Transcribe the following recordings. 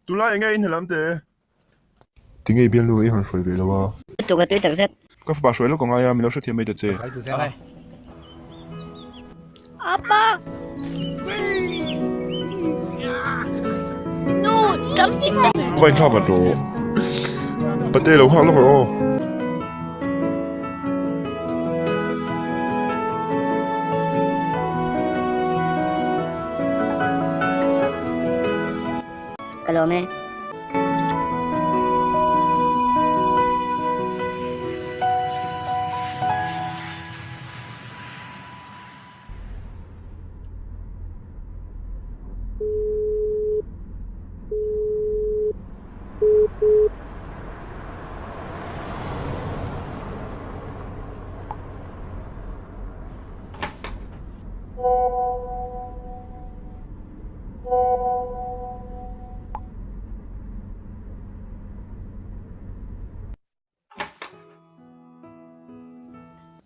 Tunlai enge in helam te? Tinge i bialnu i rawn hruai ve lo a? Lutuk a tui takzet. Ka fapa hruai lawk angai a, min lo hrethiam mai ta che. Apa! Nu, tam tik tak. Ka inthlak vat rawh. Pate lo nghak lawk rawh aw. Ka lawm e.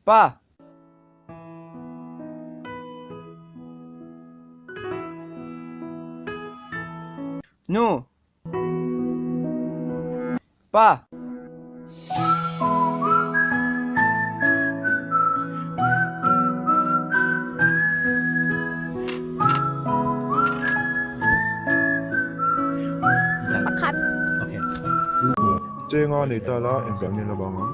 Pa! Nu! Pa! Pakhat. Chenga nei ta la engzah nge la bang ang?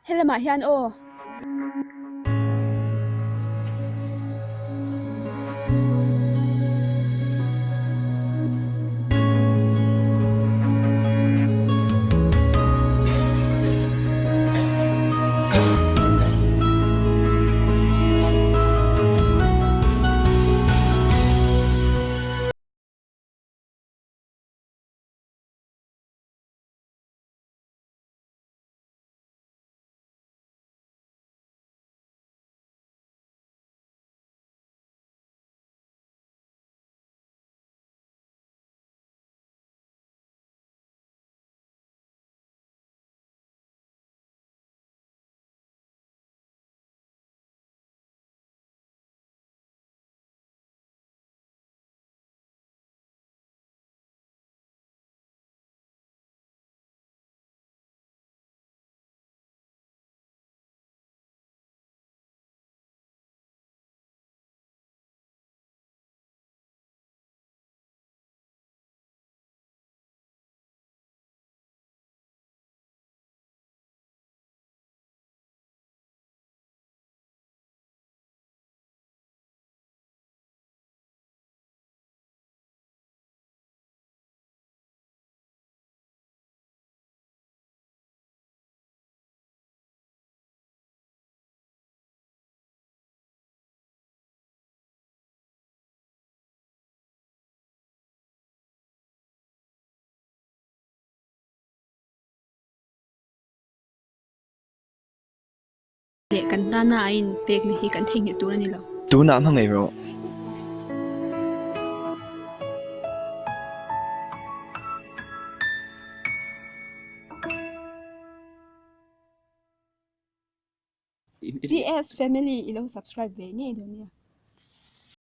Helamah hian aw. Leh kan tana a inpekna hi kan theihnghilh tur a ni lo. Tunah hmangaih rawh. PS family i lo subscribe ve ngei dawn nia.